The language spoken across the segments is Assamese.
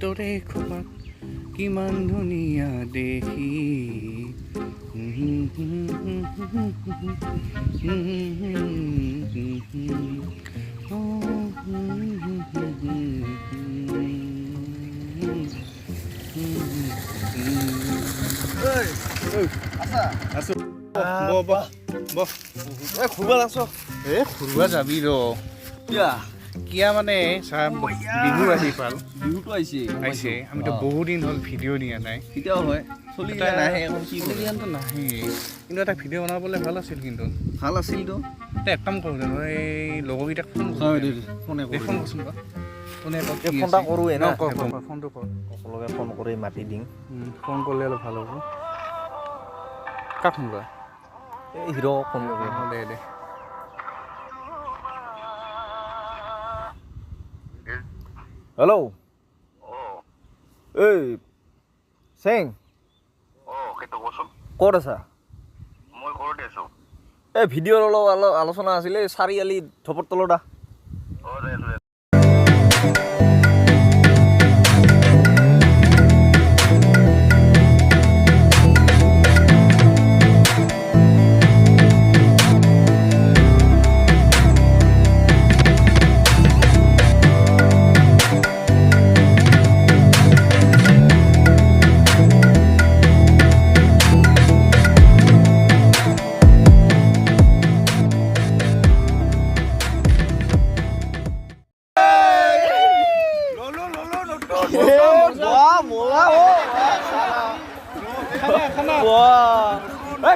তৰে খোপাত কিমান ধুনীয়া দেখি। আছো, বহ বহ বহ। এই ঘূৰিব লাগছ। এ ঘূৰুৱা যাবি ৰ। কিয়া? কিয়া মানে চা, বিহু আহি পাল। বিহুটো আহিছে। আহিছে, আমিতো বহু দিন হ'ল ভিডিঅ' দিয়া নাই। কেতিয়াও হয় চলি গিলা নাহে, এখন কি কৰে? চলিগিলানতো নাহে, কিন্তু এটা ভিডিঅ' বনাবলৈ ভাল আছিল কিন্তু। ভাল আছিল তো। এটা এক কাম কৰোঁ জানো, এই লগৰকেইটাক ফোন কৰোঁ। হয়, দে দে, ফোনে দে, ফোন কৰচোন কৰ। ফোনে কৰ, কি এই ফোন এটা আছে? কৰোঁৱে না? অ, কৰ, কৰ, কৰ, ফোনটো কৰ। সকলোকে ফোন কৰি মাতি দিম। ফোন কৰিলে অলপ ভাল হ'ব। কাক ফোন কৰা? এই হিৰ' ফোন কৰি। অ, দে দে। হেল্ল', এই চেং। অ, সেইটো কচোন। ক'ত আছা? মই ঘৰতে আছো। এই ভিডিঅ'ৰ অলপ আলোচনা আছিলে, এই চাৰিআলি ধপৰ তলত আহ। অ, যাই আছো, যাই আছো।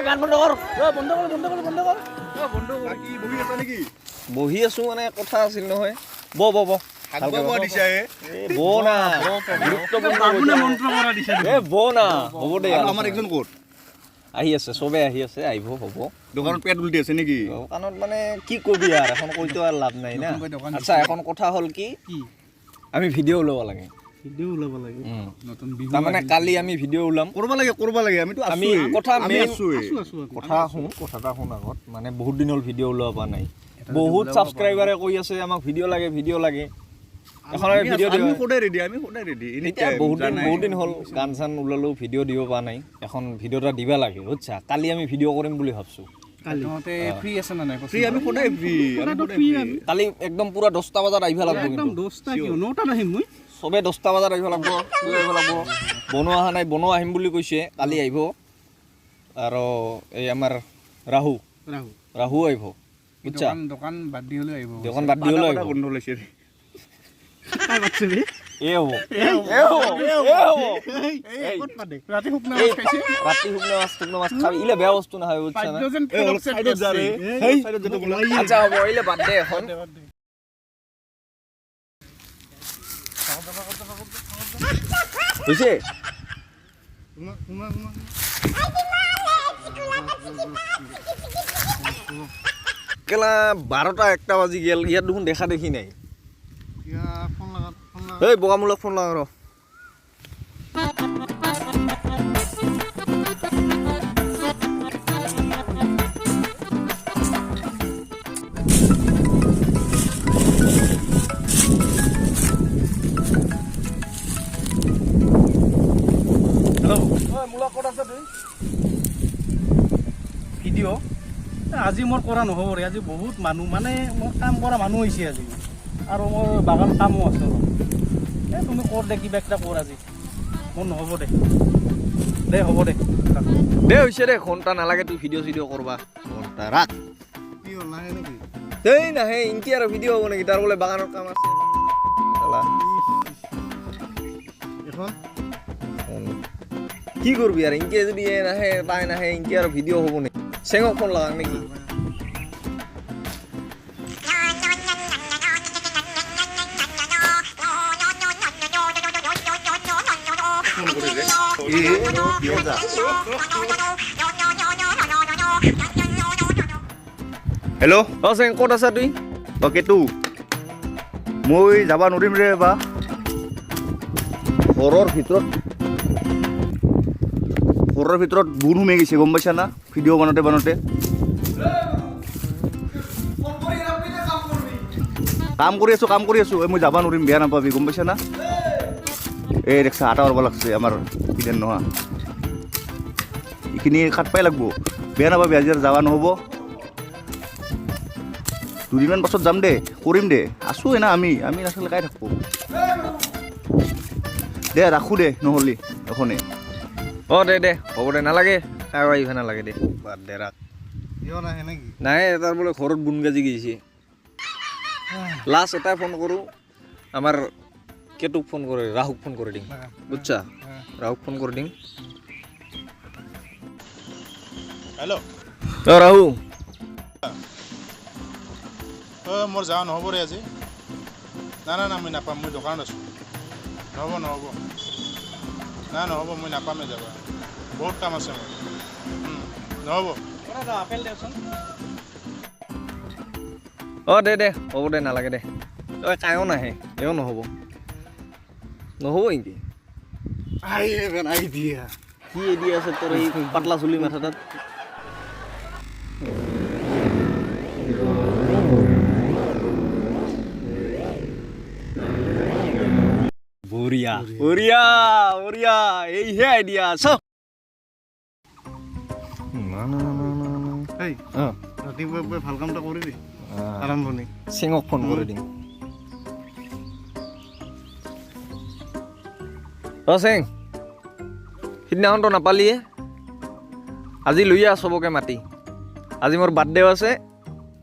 গান বন্ধ কৰ, বন্ধ কৰ, বন্ধ কৰ, বন্ধ কৰ। বহি আছো মানে কথা আছিল নহয়। ব ব ব, ভালকে ব। এই ব না, গুৰুত্বপূৰ্ণ মন্ত্ৰ কৰা দিছে। এ ব না, হ'ব দে। আমাৰ একজন ক'ত? আহি আছে, চবে আহি আছে, আহিব হ'ব। দোকানত পেট উল্টি আছে নেকি? দোকানত মানে কি কবি আৰু, এখন কৈতো আৰু লাভ নাই না। নতুনকৈ দোকান। আচ্ছা, এখন কথা হ'ল কি? কি? আমি ভিডিঅ' ওলাব লাগে। ভিডিঅ' ওলাব লাগে, নতুন বিহু তাৰমানে আহিল। কালি আমি ভিডিঅ' ওলাম। কৰিব লাগে, কৰিব লাগে, আমিতো আমি আছোৱেই। কথা আমি main- আছোৱেই। আছো আছো আমি। কথা শুন, কথা এটা শুন আগত। মানে বহুত দিন হ'ল ভিডিঅ' ওলাব পৰা নাই। এটা যদি বহুত ওলাব। ছাবস্ক্ৰাইবাৰে কৈ আছে আমাক ভিডিঅ' লাগে, ভিডিঅ' লাগে। এখন আমি আমি ভিডিঅ' আছো, দিব। আমি সদায় ৰেডি, আমি সদায় ৰেডি। এতিয়া বহুত দিন, বহুত দিন হ'ল গান চান ওলালো, ভিডিঅ' দিব পৰা নাই। এখন ভিডিঅ' এটা দিবা লাগে, বুজিছা? কালি আমি ভিডিঅ' কৰিম বুলি ভাবছো। কালি তহঁতে ফ্ৰী আছে নে নাই কচোন? ফ্ৰী, আমি সদায় ফ্ৰী, আমি সদায়তো সদায় free free। আমি। কালি একদম পুৰা 10টা বজাত আহিব লাগিব। একদম। কিন্তু 10টা কিয়, 9টাত আহিম মই। চবে 10টা বজাত আহিব লাগিব, তুই আহিব লাগিব। বনোৱা অহা নাই, বনোৱা আহিম বুলি কৈছে, কালি আহিব। আৰু এই আমাৰ ৰাহু। ৰাহু। ৰাহু আহিব, বুজিছা? দোকান দোকান বাদ দি হ'লেও আহিব। দোকান বাদ দি হ'লেও পাতা আহিব। গোন্ধ ওলাইছে ৰে। কাই পাতছে বে? এই হ'ব, এই হ'ব, এই হ'ব। এই, ক'ত পাতে? ৰাতি শুকনা এই, মাছ খাইছে। ৰাতি শুকনো মাছ, শুকনো মাছ খাবি। ইলে বেয়া বস্তু নহয়, বুজিছা না? বাদ্য যেন এই অলপ চাইডত যা ৰে। হেই। চাইডত যাতে বোলা। আচ্ছা হ'ব, ইলে বাদ দে এখন। হৈছে। কেলা 12টা 1টা বাজি গেল, ইয়াত দেখোন দেখা দেখি নাই। এই বগামূলক ফোন লগা ৰ। হেল্ল'। মূলক, ক'ত আছা তুই? ভিডিঅ' আজি মোৰ কৰা নহ'ব ৰে। আজি বহুত মানুহ, মানে মোৰ কাম কৰা মানুহ হৈছে আজি, আৰু মোৰ বাগান কামো আছে অলপ। এই তুমি কৰ দে, কিবা একটা কৰ, আজি মোৰ নহ'ব দে। দে, হ'ব দে। দে, হৈছে দে, ঘণ্টা নালাগে তুই ভিডিঅ' চিডিঅ' কৰবা, ঘণ্টা ৰাখ। কি হ'ল, নাহে নেকি? দেই, নাহে। ইনকি আৰু ভিডিঅ' হ'ব নেকি? তাৰ বোলে বাগানৰ কাম আছে শালা। এখন কি কৰবি আৰু, ইনকে যদি এ নাহে, তাই নাহে, ইনকে আৰু ভিডিঅ' হ'ব নেকি? চেঙক ফোন লাগাং নেকি? হেল্ল'। অ চেং, ক'ত আছা তুই? অ কেতু, মই যাব নোৱাৰিম ৰে বা। ঘৰৰ ভিতৰত বোন সোমাই গৈছে, গম পাইছা না? ভিডিঅ' বনাওঁতে বনাওঁতে কাম কৰি আছো, কাম কৰি আছো। এই মই যাব নোৱাৰিম, বেয়া নাপাবি, গম পাইছা না? এই দেখছা আটা মাৰব লাগছে আমাৰ কিদেন নোহোৱা এইখিনি কাটপাই লাগব। বেয়া নাপাবি, আজি আৰু যাৱা নহ'ব। দুদিনমান পাছত যাম দে, কৰিম দে। আছোঁৱে না আমি, আমি নাথাকিলে কাই থাকব দে। ৰাখোঁ দে নহ'লে এখনে। অঁ দে দে, হ'ব দে, নালাগে কাৰো আহিব নালাগে দে, বাদ দে ৰাখ। নাই, তাৰ বোলে ঘৰত বোন গাজি গৈছে। লাষ্ট এটাই ফোন কৰোঁ, আমাৰ কেতুক ফোন কৰে, ৰাহুক ফোন কৰি দিম, বুজছা? ৰাহুক ফোন কৰি দিম। হেল্ল'। অ ৰাহু। অঁ, মোৰ যোৱা নহ'ব ৰে আজি। না না না, মই নাপাম, মই দোকানত আছোঁ। নহ'ব নহ'ব, না নহ'ব, মই নাপামেই যাব, বহুত কাম আছে মোৰ। নহ'ব। আপেল দেচোন। অঁ দে দে, হ'ব দে, নালাগে দে। ঐ কায়ো নাহে, এও নহ'ব, নহ'ব নেকি? আইডিয়া। কি আইডিয়া আছে তোৰ এই পাতলা চুলি মাথাটাত? বঢ়িয়া বঢ়িয়া বঢ়িয়া, এইহে আইডিয়া চ। এই ৰাতিপুৱা ভাল কাম এটা কৰিবি আৰম্ভণি। সিঙক ফোন কৰি দিম। অ সিং, সিদিনাখনতো নাপালিয়ে, আজি লৈ আহ চবকে মাতি। আজি মোৰ বাৰ্থডেও আছে,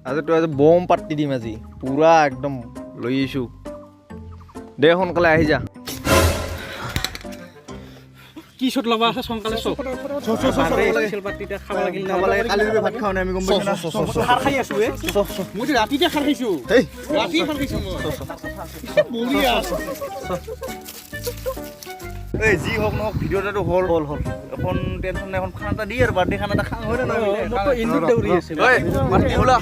আজি তই আজি বম পাৰ্টি দিম, আজি পূৰা একদম লৈ আহিছোঁ দে, সোনকালে আহি যা। কি চট ল'বা আছে সোনকালে চব। খাব লাগিল না? কালি ভাত খাওঁ নাই আমি, গম পাইছা না? খাৰ খাই আছো এ। মইতো ৰাতিতে খাৰ খাইছো। ৰাতি খাৰ খাইছো মই। বঢ়িয়া। এই যি হওক নহওক ভিডিঅ' এটাতো হ'ল হ'ল হ'ল। এখন টেনশ্যন নাই, এখন খানা এটা দি আৰু বাৰ্থডে খানা এটা খাওঁ, হয় নে নহয়? মোৰতো ইন্দুৰ দৌৰি আছে। ঐ মাতি ওলা,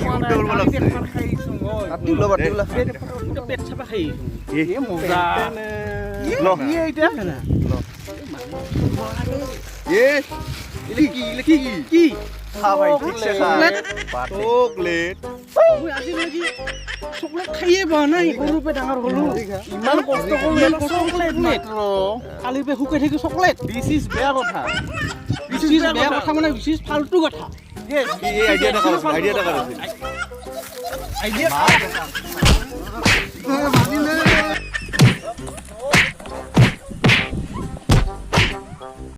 ৰাতিতে খাৰ খাইছো মই। মাতি ওলা, মাতি ওলা। পেট চাপা খাই আহিছো। এ মজা। ল। এতিয়া এ কি কি কি খা ভাই, ঠিকছে খা। চকলেট। মই আজিলৈকে চকলেট খাইয়ে পোৱা নাই, সৰুৰ পৰা ডাঙৰ হ'লো, ইমান কষ্ট কৰিলো, চকলেট কালিৰ পৰা শুকাই থাকি চকলেট। This is বেয়া কথা। This is বেয়া কথা, মানে this is ফাল্টু কথা। এই আইডিয়া এটা কাৰ আছিল? আইডিয়া এটা কাৰ আছিল? আইডিয়া।